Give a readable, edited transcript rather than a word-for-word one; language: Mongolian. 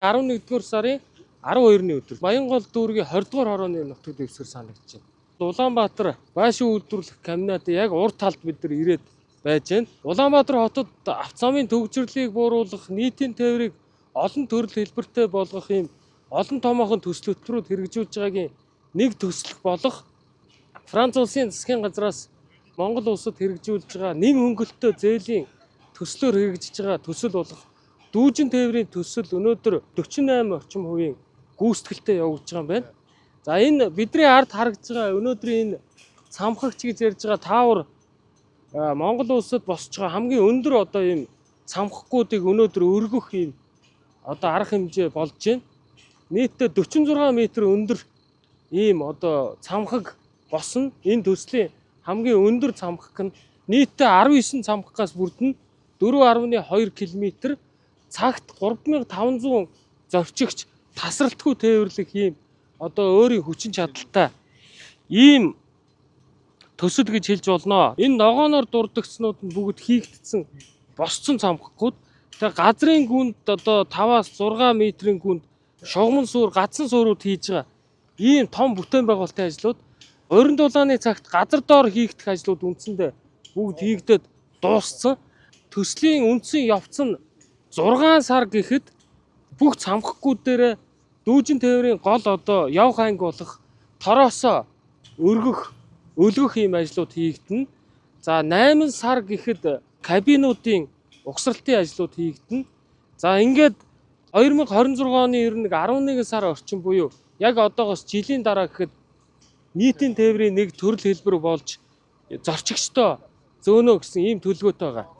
11-р сарын 12-ны өдөр Баянгол дүүргийн 20 дугаар хорооны нутаг дэвсгэр санагдаж байна. Улаанбаатар байшин үйлдвэрлэх комбинатын яг урд талд бид нар ирээд байж байна. Улаанбаатар хотод авцамын төгжрлийг бууруулах, нийтийн тээврийг олон төрөл хэлбэртэй болгох ийм олон томоохон төсөл хөтөлбөрүүд хэрэгжүүлж байгаагийн нэг төсөл болох Франц улсын засгийн газраас Монгол улсад хэрэгжүүлж байгаа нэн хөнгөлөлттэй зээлийн төслөөр хэрэгжиж байгаа төсөл болох дүүжин тээврийн төсөл өнөөдөр 48 орчим хувийн гүйцэтгэлтэй явагдаж байгаа юм байна. За, энэ бидний ард харагдж байгаа өнөөдрийн энэ цамхагч гэж ярьж байгаа таавар Монгол улсад босч байгаа хамгийн өндөр одоо ийм цамхаггуудыг өнөөдөр өргөх ийм одоо арга хэмжээ болж байна. Нийтдээ 46 м өндөр ийм одоо цамхаг босно. Энэ төслийн хамгийн өндөр цамхаг нь нийтдээ 19 цамхагаас бүрдэнэ. 4.2 км, цагт 3500 зорчигч тасралтгүй тээвэрлэх ийм одоо өөрийн хүчин чадалтай ийм төсөл гэж хэлж болно. Энэ ногооноор дурдгацнууд нь бүгд хийгдсэн, босцсон цамхаггууд. Тэгээ газрын гүнд одоо 5-аас 6 метрийн гүнд шугаман суур, гадсан суурууд хийж байгаа ийм том бүтээн байгуулалтын ажлууд, уран дулааны цагт газар доор хийгдэх ажлууд үндсэндээ бүгд хийгдээд дууссан. Төслийн үндсэн явц нь 6 сар гэхэд бүх цамхаггууд дээр дүүжин тээврийн гол одоо явх анги болох тороосоо өргөх, өлгөх ийм ажлууд хийгдэнэ. За, 8 сар гэхэд кабинуудын угсралтын ажлууд хийгдэнэ. За, ингээд 2026 оны ер нь нэг 11 сар орчим буюу яг одоогоос жилийн дараа гэхэд нийтийн тээврийн нэг төрөл хэлбэр болж зорчигчтой зөөнө гэсэн ийм төлөвлөгөөтэй байгаа.